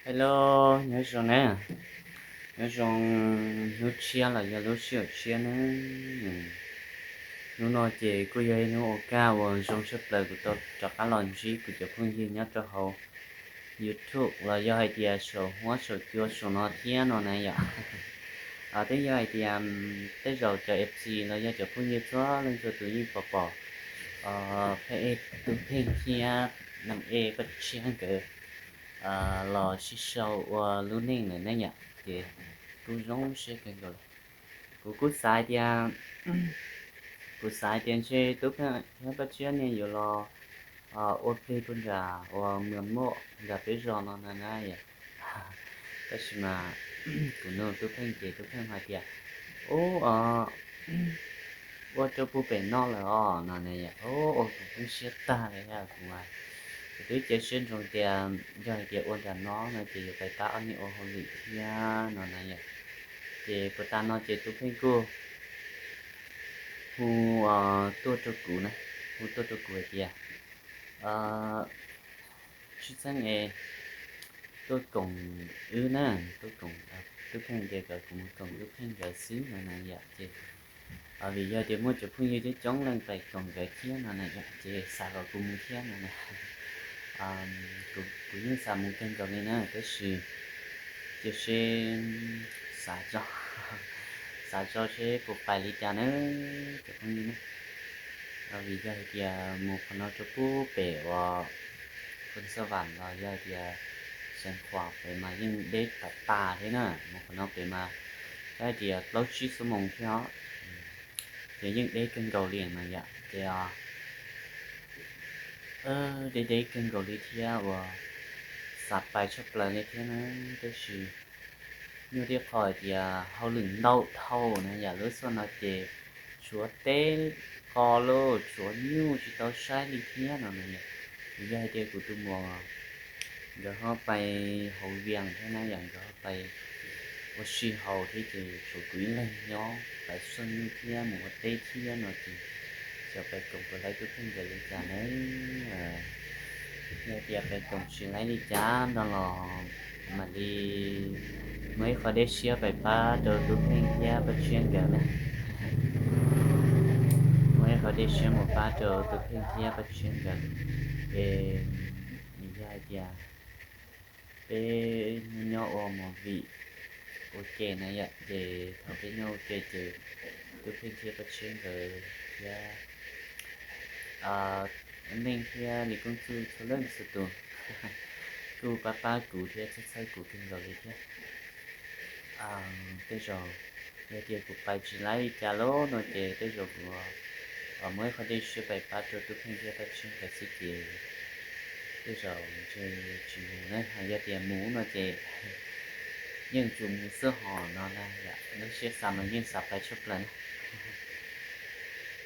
Hello, nyob zoo na, nyob zoo hnub tshiab los yog lub sij hawm tshiab na. Hnub no ces kuj yog ib hnub ua kaj uas zoo tshaj plaws kuv tau rov qab los ntsib kuv cov phooj ywg nyob rau hauv YouTube los yog hais tias saum huab saum cua saum no thiab no na yom. Twb yog hais tias tej zaum cov F C los yog cov phooj ywg txhua leej txhua tus yeej pom pom phab ej Tub Pheej thiab nam ej Paj Tshiab nkawd los sib sau ua lub neej lawm ne yom, ces kuj zoo siab kawg nkaus li. Kuv kuj xav tias, kuv xav tias ntshe Tub Pheej thiab Paj Tshiab niag yuav los ua plig puag nram uas Mws Moj nram peb zos no na na yom. Tab sis mas kuv nug Tub Pheej ces Tub Pheej hais tias, ub, ua rau puag pem no lawm os no na yom. Ua kuv poob siab tag li thiab kuv, kuv twb cia siab ntsoov tias yog hais tias ua nram no no ces yuav pais pab ob niag ua hauj lwm thiab no na yom. Ces puag ta no ces Tub Pheej kuj hu tuaj rau kuv na, hu tuaj rau kuv hais tias, tsis txheeb es tuaj koom wb na, tuaj koom, Tub Pheej tias kom kuv mus koom Tub Pheej nkawd xwb no na yom. Ces vim yog tias muaj cov phooj ywg coob coob leej pais koom nkawd thiab no na yom, ces xav kom kuv mus thiab no na. Kuv yeej xav mus kawg nkaus li na, tab sis cia seb xav tso, xav tso seb puas pais li cas na cov phooj ywg na. Vim yog hais tias mus qhov no rau puag pem uas Phoos Xas Vam los yog hais tias Xeev Khuam pem mas yeej deb tas tas thiab na, mus qhov no pem mas yog hais tias plaub tsib xuab moos thiab os. Ces yeej deb kawg nkaus li mas yom, ces deb deb kawg nkaus li thiab uas xav pais tshaj plaws li thiab na, tab sis nyuaj tej qho hais tias hauj lwm ntau dhau na yom, lub xyoo no ces tshuav teb qos lauj, tshuav nyuj tsis tau saib li thiab no na yom. Vim yog hais tias kuv tus muam nkawd ho pais hauv Vias thiab na yom, nkawd ho pais ua si hauv thiab ces tshuav kuv ib leeg nyob pais xoj nyuj thiab mus ua teb thiab no ces xyov pais koom puas laib Tub Pheej nkawd li cas na. Yog tias pais koom tsis laib li cas no los mam li muaj ib qho dej siab pais pab rau Tub Pheej thiab Paj Tshiab nkawd na. Muaj ib qho dej siab mus pab rau Tub Pheej thiab Paj Tshiab nkawd. Es yog hais tias peb nyob ua movie ua ke na yom, ces thaum peb nyob ua ke ces Tub Pheej thiab Paj Tshiab nkawd thiab Neej thiab Lis Koob Txuj txhua leej txhua tus kuj pab pab kuv thiab txhawb txhawb kuv kawg nkaus li thiab. Tej zaum yog tias kuv pais tsis laib li cas lauj no ces tej zaum kuv muaj ib qho dej siab pais pab rau Tub Pheej thiab Paj Tshiab nkawd xwb ces tej zaum ntshe tsis mus na, ho yog tias mus no ces yeej tsuas mus xwb hos no na yom, lub siab xav mas yeej xav pais tshaj plaws na.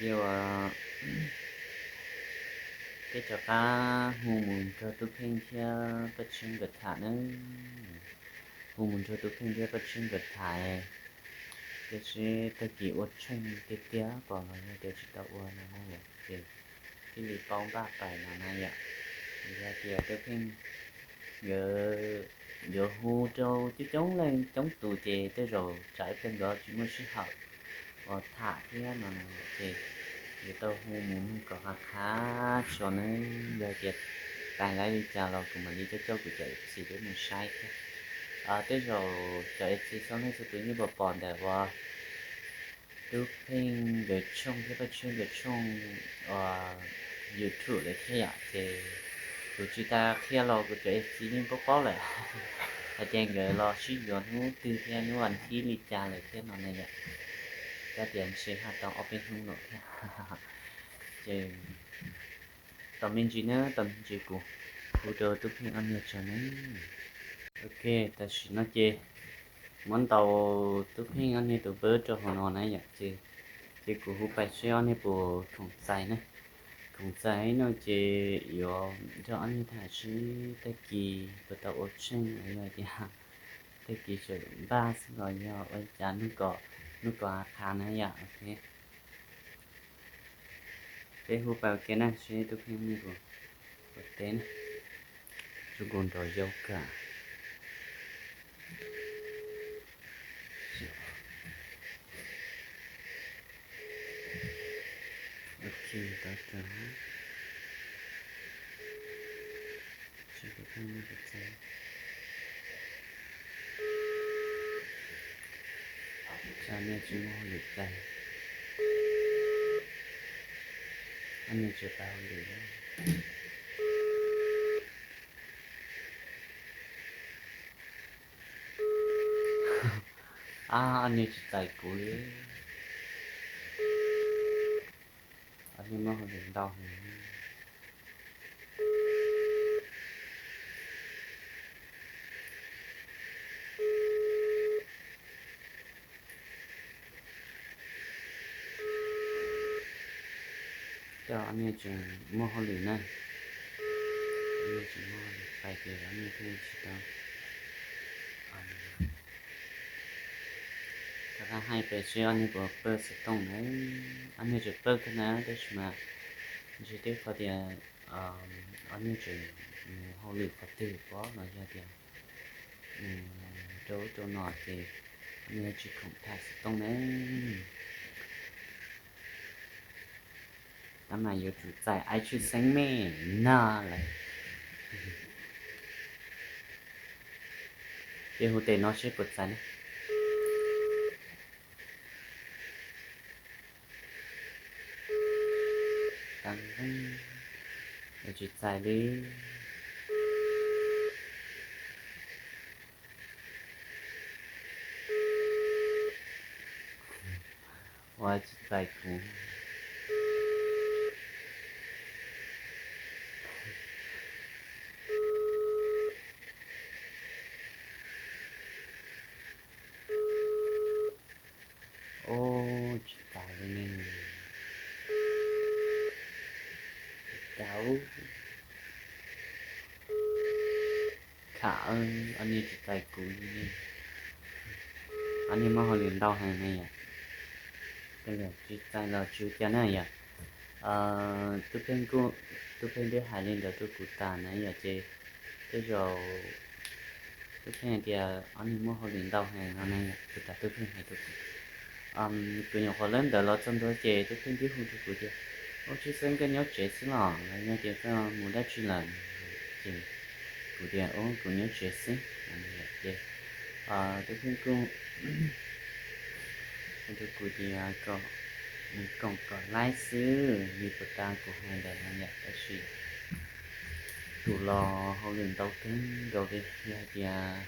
Ces ua peb rov qab hu mus nrog Tub Pheej thiab Paj Tshiab nkawd tham na, hu mus nrog Tub Pheej thiab Paj Tshiab nkawd tham, cia seb tag kis ua tsheej tiag tiag pom los yog tias tsis tau ua no na yom, ces thiaj li paub npaj pais no na yom. Yog tias Tub Pheej nkawd yuav hu rau coob coob leej coob tus ces tej zaum tsam ib pliag nkawd tsis muaj sij hawm uas tham thiab no na, ces yuav tau hu mus mloog kom qab qab tso na. Yog tias pais laib li cas los kuv mam li coj coj kuv cov F C peb mus saib thiab. Tej zaum cov F C txhua leej txhua tus yeej pom pom ntawm uas Tub Pheej nkawd tshooj thiab Paj Tshiab nkawd tshooj uas YouTube lawm thiab yom, ces kuv tsis tas qhia los kuv cov F C yeej paub paub lawm hais tias nkawd los sib yuav hnub twg thiab hnub vas thib li cas lawm thiab no na yom. Kab tias ntshe haj tau ob peb hnub lawm thiab. Ces tos me ntsis na, tos me ntsis kuv hu rau Tub Pheej ob niag tso na. Ok, tam sim no ces muab ntaus Tub Pheej ob niag tus npawb rau hauv no na yom, ces kuv hu pais seb ob niag puas khoom txais na. Khoom txais no ces yuav nrog ob niag tham seb tag kis puas tau ua tsheej los yog tias tag kis tseem npaj xwb los yog ua li cas, hnub kom qhab na yom. Ok, peb hu pais ua ke na seb Tub Pheej niag puas teb na. Zoo nkaus nrov yau kawg. Tau tso, tsis pom tau muaj tus txais. Tsam nej tsis muaj hauj lwm txais, nej tsis tau hauj lwm. Ab, nej tsis txais kuv li. Nej muaj hauj lwm ntau heev. Coj nej tseem muaj hauj lwm na, nej tseem muaj hauj lwm pais ces nej thiaj tsis tau. Rov qab hais pem seb ob niag puas pawj xov tooj na. Ob niag tseem pawj kawg na, tab sis mas ntshe twb qhov tias ob niag tseem mus hauj lwm qhov twg pob los yog tias mus rau ub rau no ces ob niag tsis khoom tham xov tooj na. Tab mas yuav tsum txais ai tshwj xeeb me no lawm. Ces hu tes no seb puas txais ne. Tsis txais li. Ua tsis txais kuv. Ub, tsis txais li ne. Tsis txais. Kham, ob niag tsis txais kuv li ne. Ob niag muaj hauj lwm ntau heev ne yom. Tsis txais los tsis ua cas na yom. Tub Pheej kuj, Tub Pheej twb hais li ntawd rau kuv tas na yom, ces tej zaum Tub Pheej hais tias ob niag muaj hauj lwm ntau heev no na yom, kuv tas Tub Pheej hais rau kuv. Kuv nyuam qhuav lawb ntawd los txog ntua ces Tub Pheej twb hu rau kuv tias, ub, tshwj xeeb koj nyob tsev xwb los los yog tias koj mus dab tsi lawm? Ces kuv tias, ub, kuv nyob tsev xwb. Ces Tub Pheej kuj hu rau kuv tias kom, koom kom laib xwb, vim puas tas kuv hais ntawd no yom, tab sis tus los hauj lwm ntau kawg nkaus li, yog hais tias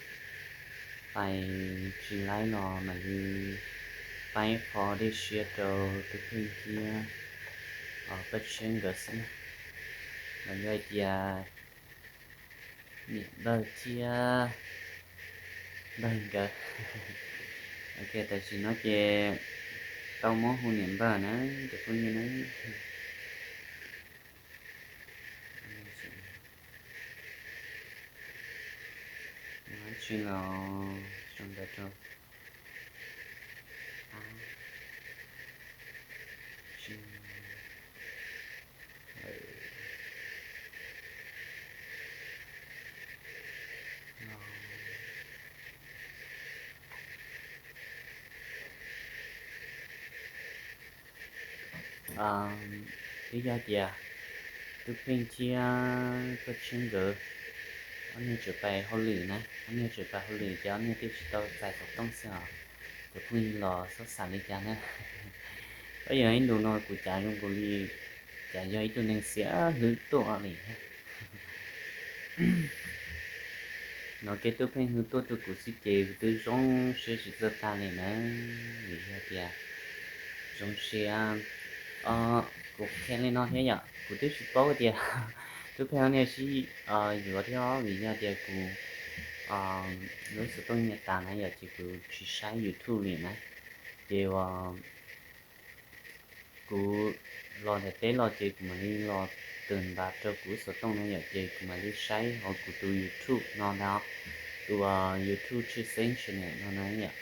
pais tsis laib los mam li pab ib qho dej siab rau Tub Pheej thiab Paj Tshiab nkawd xwb na. Los yog hais tias niam Npawg thiab Npawg nkawd. Ok, tam sim no ces tau muab hu niam Npawg na, cov phooj ywg na. Tsis los sau ntawv rau. Twb yog tias Tub Pheej thiab Paj Tshiab nkawd ob niag tseem pais hauj lwm na, ob niag tseem pais hauj lwm ces ob niag thiaj tsis tau txais xov tooj xwb os. Cov phooj ywg los txhob xav li cas na. Pab yog ib ntus no kuv cav zoo nkaus li cas yog ib tug neeg xiam hlwb tuaj li thiab. No ces Tub Pheej hu tuaj rau kuv xwb ces kuv twb zoo siab tsis txawj tag li na, vim yog tias zoo siab. Kuv qhia li no thiab yom, kuv twb tsis paub tias Tub Pheej ob niag sib yuav thiab, vim yog tias kuv lub xov tooj nyiam tas na yom, ces kuv tsis saib YouTube li na. Ces uas kuv los nram teb los ces kuv mam li los tawm npav rau kuv lub xov tooj na yom, ces kuv mam li saib hauv kuv tus YouTube no ntag, tus YouTube Tshwj Xeeb Channel no na yom.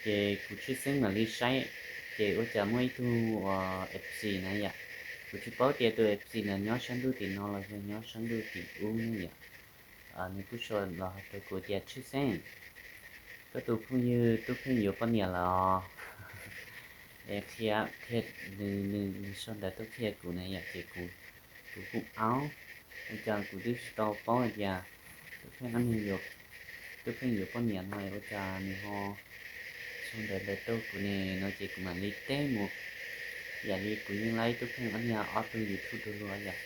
Ces kuv Tshwj Xeeb mam li saib, ces ua cas muaj ib tug F C na yom. Kuv tsis paub tias tus F C ntawd nyob sab ntuj tim no los yog nyob sab ntuj tim ub ne yom. Nws kuj sau los hais rau kuv tias, Tshwj Xeeb, koj tus phooj ywg Tub Pheej yuav poj niam lawm os. Qhia, qhia, nws, nws, nws sau ntawv tuaj qhia kuv na yom, ces kuv, kuv kuj aub, ua cas kuv twb tsis tau paub hais tias Tub Pheej ob niag yuav, Tub Pheej yuav poj niam no ua cas nws ho sau ntawv ntawd rau kuv ne no ces kuv mam li teb mus. Yam li kuv yeej laib Tub Pheej ob niag ob tug YouTube dua luag yom,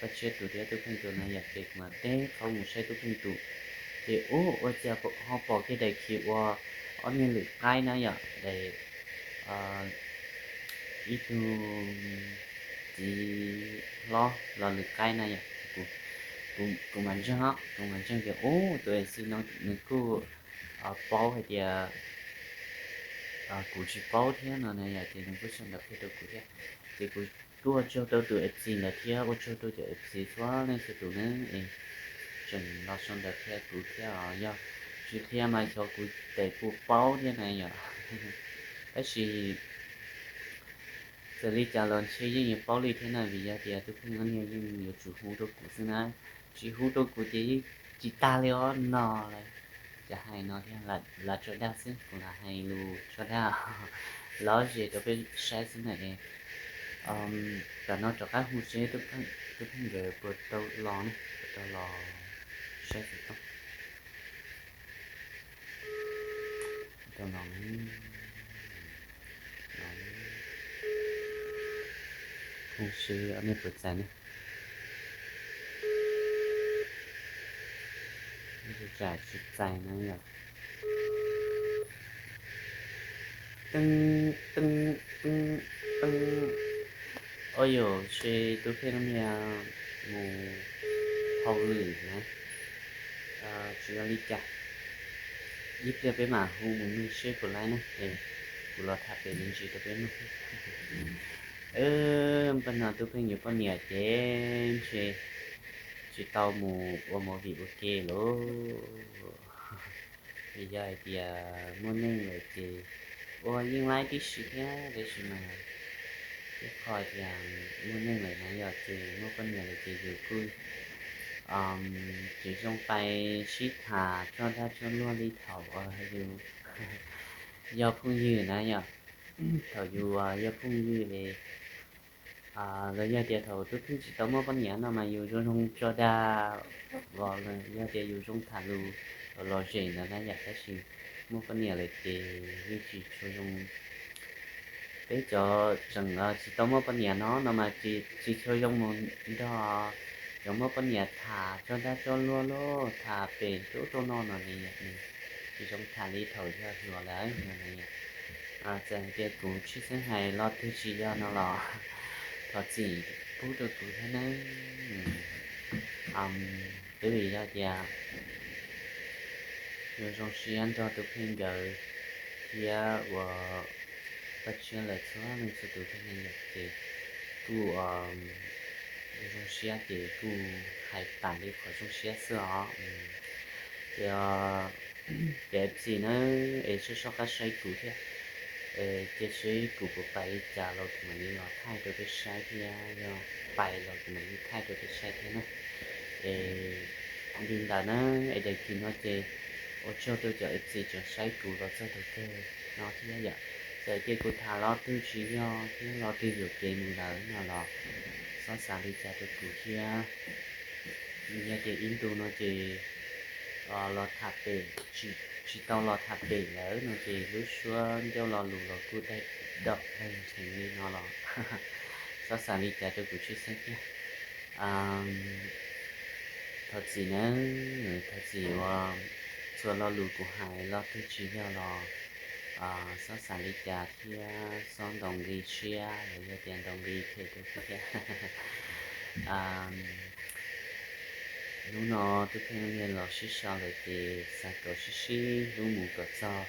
Paj Tshiab tus thiab Tub Pheej tus na yom, ces kuv mam teb qhov mus saib Tub Pheej tus. Ces ub, ua cas ho pom kiag daim khiv ua ob niag lwm qaib na yom, daim ib tug txiv hlob los lwm qaib na yom. Kuv, kuv mam ntseeg, kuv mam ntseeg tias ub, tus F C no nws kuj paub hais tias kuv tsis paub thiab no na yom, ces nws kuj sau ntawv qhia rau kuv thiab. Ces kuv kuj ua tsaug rau tus F C ntawd thiab ua tsaug rau cov F C txhua leej txhua tus na, es tseem los sau ntawv qhia kuv thiab os. Yog tsis qhia mas xyov kuv tes puas paub thiab na yom. Tab sis txawm li cas los ntshe yeej yuav paub li thiab na, vim yog tias Tub Pheej ob niag yeej yuav tsum hu rau kuv xwb na, tsis hu rau kuv ces yeej tsis tag li os no lawm. Cov hais no thiab lam tso dag xwb, kuv lam hais lus tso dag lov zem rau peb saib xwb na. Tam no rov qab hu seb Tub Pheej nkawd puas tau los ne, puas tau los saib xov tooj. Tau los, hu seb ob niag puas txais ne. Tsam tsis txais na yom. Teeb, teeb, teeb, teeb. Ua yuav ntshe Tub Pheej niag mus hauj lwm na, tsis ua li cas. Ib pliag peb mam hu mus nug seb puas laib na, es kuv los tham pem me ntsis rau peb mloog. Npaj no Tub Pheej yuav poj niam ces ntshe tsis tau mus ua movie ua ke lauj, vim yog hais tias muaj neej lawm ces ua yeej laib tib si thiab, tab sis mas ib qho tias muaj neej lawm na yom, ces muaj poj niam lawm ces yus kuj tsis zoo pais sib tham txog dab txog luag li thaum yus yog phooj ywg na yom. Thaum yus yog phooj ywg es los yog tias thaum Tub Pheej tsis tau muaj poj niam no mas yus zoo zoo tso dag, los yog tias yus zoo tham lus lom zem ntawd na yom, tab sis muaj poj niam lawm ces yeej tsis tshua zoo. Peb cov tseem tsis tau muaj poj niam no no mas tsis tshua zoo mus nrog cov muaj poj niam tham txog dab txog luag los tham pem rau rau no no li, tsis zoo tham li thaum yog hluas lawm no. Txawm hais tias kuv tshwj xeeb hais lo twg tsis yog no los thov txim pub rau kuv thiab nawb. Twb vim yog tias yuav zoo siab nrog Tub Pheej nkawd thiab uas Paj Tshiab lawv txhua leej txhua tus thiab ne yom, ces kuj zoo siab ces kuj hais tas li qhov zoo siab xwb os. Ces ces F C na, es soj soj qab saib kuv thiab, cia saib kuv puas pais li cas los kuv mam li los thaij rau peb saib thiab, yog pais los kuv mam li thaij rau peb saib thiab na. Es li ntawd na, es daim kis no ces ua tsaug rau cov F C tseem saib kuv los txog thaum kawg no thiab yom. Txawm tias kuv tham lo twg tsis yog thiab lo twg yuam kev mus lawm no los xob xav li cas rau kuv thiab. Yog tias ib ntus no ces los tham pem, tsis tau los tham pem lawm no ces lub suab ncauj lo lus los kuj dai dawm dai nrheev li no los xob xav li cas rau kuv tshwj xeeb thiab. Thov txim nawb, thov txim uas txhua lo lus kuv hais lo twg tsis yog los xob xav li cas thiab xob ntaus nqi siab los yog tias ntaus nqi phem rau kuv thiab. Hnub no Tub Pheej niag los sib sau lawm ces xav kom sib sib hlub mus kom txog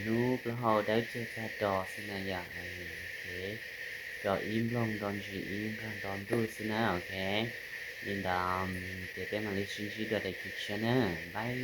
hnub plaub hau dawb caug tag ros xwb na yom. Kom ib nplooj nto ntsis ib nqag nto ntuj xwb na, ok. Li ntawd ces peb mam li sib ntsib dua daim kis tshiab na, bye.